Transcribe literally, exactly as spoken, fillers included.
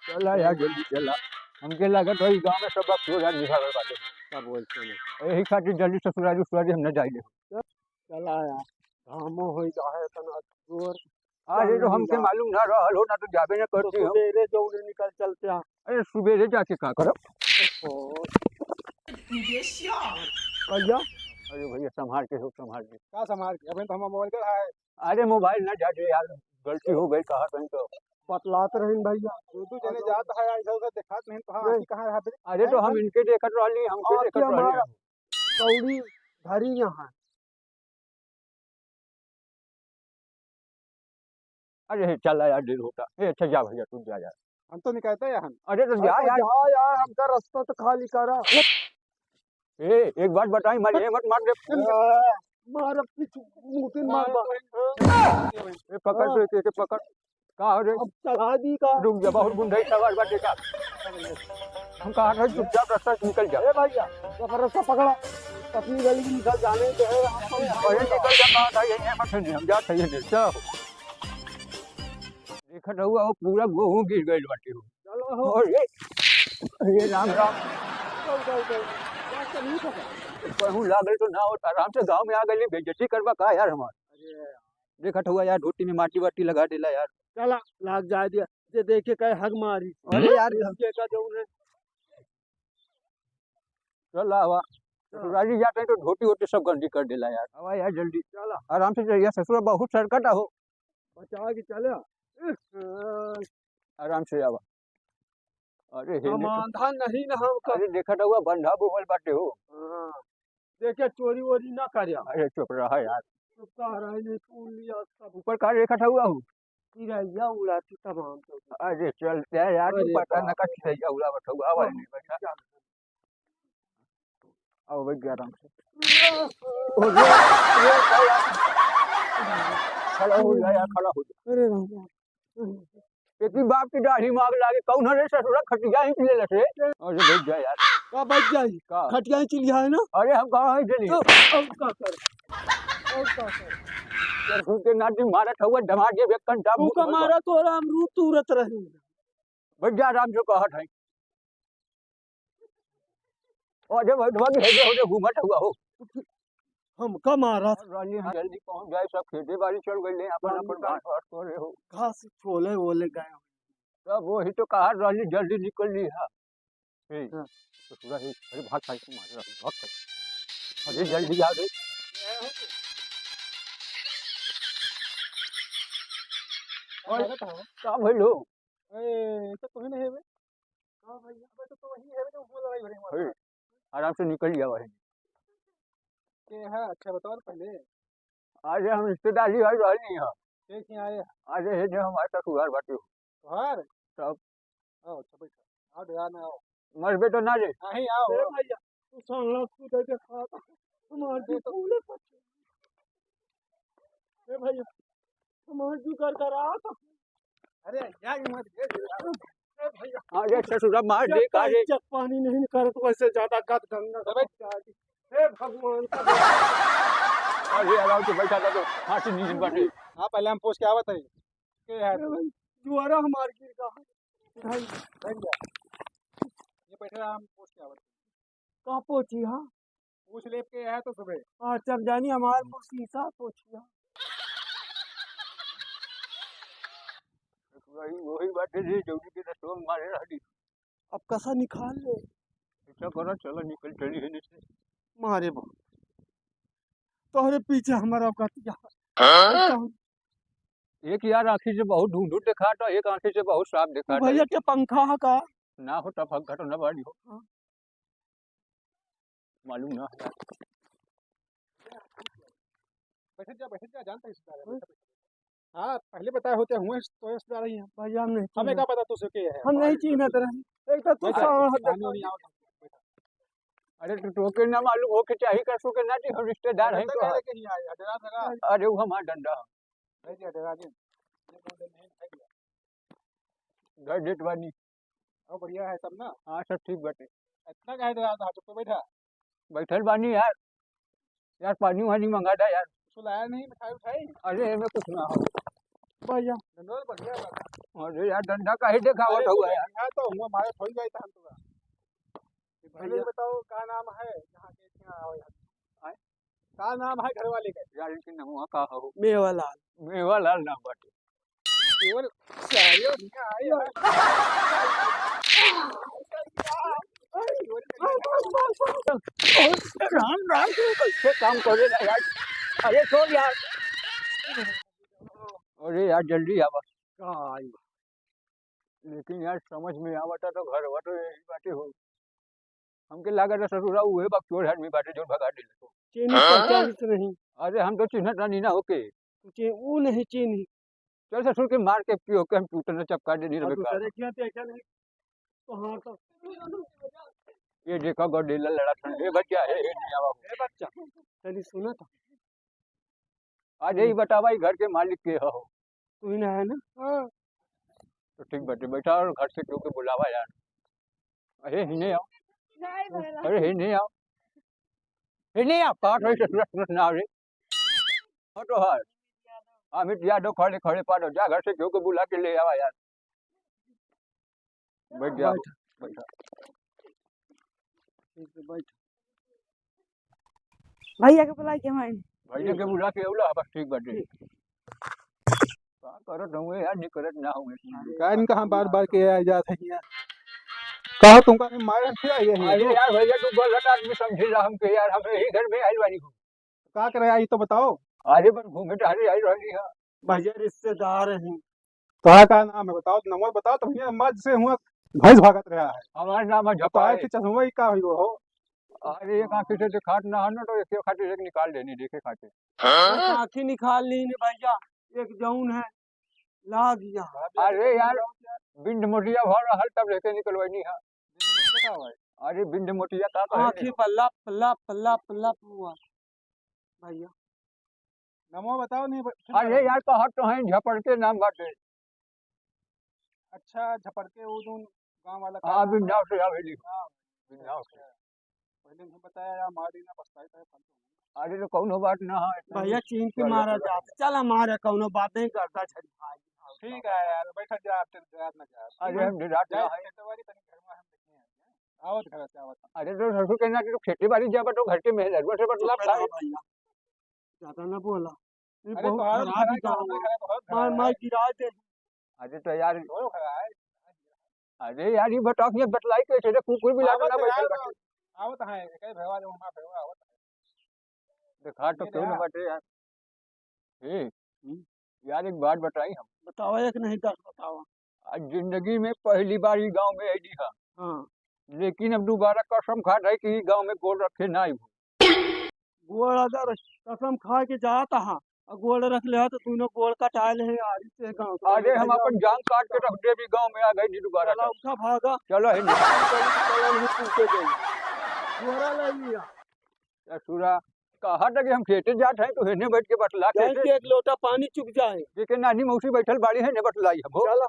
चला यार, जल्दी चला। हमके लागत है, ई गाँव में सब अब चोर यार निकल बाटे। का बोलते हैं? यही खातिर जल्दी ससुरारी उसुरारी हम न जाइले। चला यार, घामो होई जाए तना जोर। अरे, तो हमके मालूम ना रहल हो, ना तो जाबे ना तो करती हम। सुबेरे जौने निकल चलते हैं। अरे, सुबेरे जाके का करब? ओ। भैया। अरे भैया, संभाल के हो, संभाल के। का संभाल के? अबे तो हमारा मोबाइल का है। अरे, मोबाइल ना जा दे यार, गलती हो गई, कहा कहीं तो। बतलात रहिन भैया, दू दू जने जात है, ऐसा उधर देखात नहीं तो हाँ, नहीं। आखिर कहाँ है? अरे, तो हम इनके देखत रहली, हमके और देखत क्या रहली। हमारा कौड़ी धरी यहाँ। अरे, हे, चला यार, देर होता। ए, अच्छा, जा भैया, तू जा यार। हम तो निकलते हैं हम। अरे, तो जा अरे, यार। जा यार, हमका रास्ता तो खाली करा। ए, एक बात बताई, मार, ये मत मार दे। मार, अब कुछ मुंह पे मार, मार। ए, पकड़, हाँ। तो इसे पकड़। का हो रे? अब चला दी का? रुक जा, बहुत गुंडई सवार बाटे का। हम कहा था, चुपचाप रास्ता से निकल जा। ए भैया, तो फिर रास्ता पकड़ा। पतली गली में निकल जाने के है, आप सब अरे निकल जा, कहा था, यही है, मत नहीं, हम जात है, ये ले, चलो। देखत हुआ हो, पूरा गेहूं गिर गइल बाटे हो। चलो हो। अरे, अरे राम राम। चल, चल, चल। रास्ता नहीं पकड़ा। कहूं लागल तो ना होता, आराम से गांव में आ गइली, बेइज्जती करबा का यार हमार? अरे यार। देखत हुआ यार, धोती में माटी वाटी लगा देला यार। चला, लाग जाए दिया। जे देखे कहे हग मारी। अरे यार, ये हमके का जौन है। चल आवा। हाँ। ससुरारी जाते हैं तो धोती वोती सब गंदी कर देला यार। आवा यार जल्दी। चला। आराम से जाइए ससुरा, बहुत सरकट हो। बचा के चले। आराम से आवा। अरे, हेने तो समाधान नहीं ना हमका। अरे, देखत हुआ, बंधा बोवल बाटे हो। हाँ। देखे, चोरी वोरी ना करे। अरे, चुप रहा यार। चुप रहा, नहीं सुन लिया सब। ऊपर का देखत हुआ हो? चिरैया उड़ाती तमाम तो। अरे, चल, यार, यार, तू अरे पता ना बाप का रे। चिरैया उड़ावत हुआ, आवा नहीं बैठा। चल। आओ, बैठ जा आराम से। ओ, रे, रे, खड़ा हो जा यार, खड़ा हो जा। अरे राम राम। एकी बाप की दाढ़ी में आग लागे, कौन हरे ससुरा खटिया ही ले लसे। अरे बैठ जा यार। का बैठ जाई? का? खटिया ही चिल्लिया है ना? अरे हम कहाँ ही चली? तो अब का कर? अब का कर? यार, तू के नाती मारत हुआ, दमाद ये बेकन दाब तू का मुंह मारा तो राम रूप तूरत रही। बैठ जा आराम से कहत है। अरे भाई, ढोंग हेजे होजे घूमत हुआ हो। हमका मारा। रानी, हम जल्दी पहुंच जाए, सब खेते बाड़ी चल गइले, अपन, अपन घास वास करे हो। घास छोले वोले गए हो। तब वही तो कहा रानी, जल्दी निकल ली है। ए, हाँ। तो पूरा ही, अरे भाग, भाग, मार रहा, भाग, भाग। अरे जल्दी आ रे। और का भइल हो? ए, तो कोई नहीं है बे। हाँ भाई, अबे तो, तो वही है जो वो लड़ाई हो रही है हमारे अरे, साथ। आराम से निकल जावा है। के है? अच्छा बताओ तो पहले। अरे हम रिश्तेदारी है, रहल नहीं है। के के आए हैं? अरे हे जो हमारे ससुराल बाटे हो। तोहार? तब? आओ, अच्छा बैठो। आओ, डरा ना आओ। मरबे तो ना रे। नहीं, आओ, ए आओ। भैया, तू सांगला तू दे दे खा। हमार अरे जी तो फूले पत्ते। ए भैया, हमार जी कर कर आ तो। अरे, क्या हिम्मत है? ए भैया। अरे, ससुरा मार दे, का रे? जब पानी नहीं निकले तो वैसे ज्यादा गद गंगा अबे। जाएगी। हे भगवान का। अरे, आराम से बैठा था तो फांसी नीचे बैठे। हाँ, पहले हम पूछ के आवत है। के है? अरे भाई, जुआरा हमार गिर गा। भाई, बैठ जा। ये बैठे रहा, हम पूछ के आवत है। का पूछी, हाँ? पूछ लेब के है तो सुबह। हाँ, जब जानी हमार मुर्सी सा पूछिया। वही, वही बात है जी, जौनी के रसवा में मारे रहली। अब कसा निकाल ले? ऐसा करो, चलो निकल चली है नीचे। मारे बा। तोहरे पीछे हमारा औकात क्या? हाँ? एक यार आँखी से बहुत धुंधुर दिखाता, एक आँखी से बहुत साफ दिखाता। भैया के पंखा है का? ना हो, तब पंखा तो ना बाड़ी हो। हाँ। मालूम ना है। बैठ जा, बैठ जा, जानता है इसके बारे में। हाँ, पहले बताए होते हुए तो इस तरह ही है। भैया, हम नहीं हमें चिन्हत। क्या पता तुझसे के है? हम नहीं चिन्हत रहे। एक तो तू बैठा, साला बैठा, हद पानी वानी आओ, बैठा। अरे, तो तोके ना मालूम हो के चाही का, सो के ना जी, हम रिश्तेदार हैं तो। अरे, वो हमारा डंडा। नहीं जी, डरा जी। घर देत बानी। और बढ़िया है सब ना? हाँ, सब ठीक बाटे। इतना काहे डरात हो? चुप तो बैठा। बैठल बानी यार। यार, पानी वानी मंगा दा यार। कुछ लाया नहीं, मिठाई उठाई? अरे, एमे कुछ ना हो। भैया। धंधा बढ़िया बा। अरे यार, धंधा काहे देखावत अरे हुआ यार? यहाँ तो हुआ, मारे थोड़ी जाए था हम तो। भैया। भैया बताओ, का नाम है यहाँ के, यहाँ आओ यार। आए? का नाम है घर वाले का? यार, इनके नमवा का हो? मेवालाल। मेवालाल नाम बाटे। केवल सारे यहाँ आए हैं। राम, राम, तू कैसे काम करे ला यार? अरे छोड़ यार। अरे यार, जल्दी आवा। का आई? लेकिन यार, समझ में आवता तो घरवा तो यही बाटे हो। हमके लागत है ससुरा उहे बकचोद आदमी बाटे जो भगा देले तो। चीनी हाँ? पहचानित नहीं। अरे हम तो चिन्हत नहीं ना होके। चे-, ऊ नहीं चीनी। चल ससुर के मार के पियो के हम टूटन चपका देनी और रबे का। दूसरे क्या देखा नहीं? तो हाँ तो। ये देखो गोडीला लड़ा ठंडे बच्चा है, ये नहीं आवा। ए बच्चा, तनी सुना था। आज यही बतावा, ई घर के मालिक के हो? तू ही ना है ना? हाँ। तो ठीक बाटे, बैठा और घर से केहू के बुलावा यार। अरे हिने आओ। नहीं भला। अरे हिने आओ। हिने आओ, का रही ससुरा सूरत ना रे। हटो हट। अमित यादव खड़े खड़े पादो, जा घर से केहू के बुला के ले आवा यार। बैठ जा, बैठ। बैठ। ठीक है, बैठ। भैया के बुला के हम आइन। भैया के बुला के अउला, बस ठीक बाटे। ठीक। का करत हुए यार, नहीं करत ना हुए। का इनका हम बार बार के आ जात है यार। कहो तुमका नहीं मारे से आई है अरे ये। यार भैया, तू गलत आदमी समझे ला हमके यार, हम यही घर में आइल बानी हूँ। का करे आई तो बताओ। अरे बस घूमे टहरे आई रहली है। भैया रिश्तेदार हैं। तोहरा का नाम है बताओ, नंबर बताओ, तो भैया मज से हुआ भैंस भागत रहा है। हमार नाम है तो तोहरा झपाए। के चश्मा ही का हुई हो? अरे एक आँखी से दिखात ना है ना, तो एक खातिर एक निकाल देनी देखे खातिर। हाँ? एक आँखी निकाल ली ने भैया, एक जौन है लाग गया। अरे यार, बिंद मोतिया भर रहल तब लेके निकलवैनी है। अरे बिंद मोतिया का कहे? आँखी पर लप लप लप लप हुआ। भैया। नमो बताओ नहीं ब-, सुन अरे रहा हूँ। यार, कहत तो हैं, झपड़ के नाम बाटे। अच्छा, झपड़ के वो जोन गाँव वाला का हाँ, नाम है? बिंदाव से आवेली। हाँ, बिंदाव से। अच्छा। पहले नहीं बताया यार, मार देना पछताए था, फालतू। अरे तो कौनो बात ना है, इतना भैया, चीन के चलो, मारा चलो। जात। चल हमारे कौनो बात नहीं करता, झड़ी भाई। ठीक है यार, बैठ जा, आप तेरे रात में जा। अरे हम रात में जाए, आए। खेतवारी तनी घर में हम देखे हैं। आवत घर से आवत। अरे तो ससुर के ना, तू खेती बाड़ी जाबा तो घर के मेहनत से बतला चुप रहा पाए। भैया, ज्यादा ना बोला। ये अरे बहुत तोहार खराब घर है, गाँव तोहार है। घर है, बहुत मार, खराब मार है। गिरा दे। अरे तो यार, बहुत खराब है। अरे यार, ये बताओ कि ये बतलाई कैसे रे? कुकुर बिलार आवत ना है बैठल यार, बाटे। आवत है, एक ही भेवा जो हमारा भेवा आवत है। देखा तो ये क्यों ना देखा। बाटे यार। ए, हम्म। यार एक बात बताई हम। बतावा, एक नहीं दस बतावा। आज जिंदगी में पहली बार ई गाँव में अइली हा। हाँ। लेकिन अब दोबारा कसम खात है कि ई गाँव में गोड़ रखे ना आइबो। गोड़ अगर कसम खा के जात हा, और गोड़ रख ले हा तो दोनों गोड़ कटाए ले है यार, इससे गाँव से अरे हम भैया। अपन जांग काट के रख देबी, गाँव में आ गई जी दोबारा चला तो। उठा भागा। चलो है नहीं। चलो नहीं पूछे गई। गोड़ा ले लिया। ससुरा, कहा था कि हम खेते जात हैं, तो हेने बैठ के बतला जाए कैसे? कि एक लोटा पानी चुक जाए। जेके नानी मौसी बैठल बाड़ी है, ने बतलाई हम, हो? चला।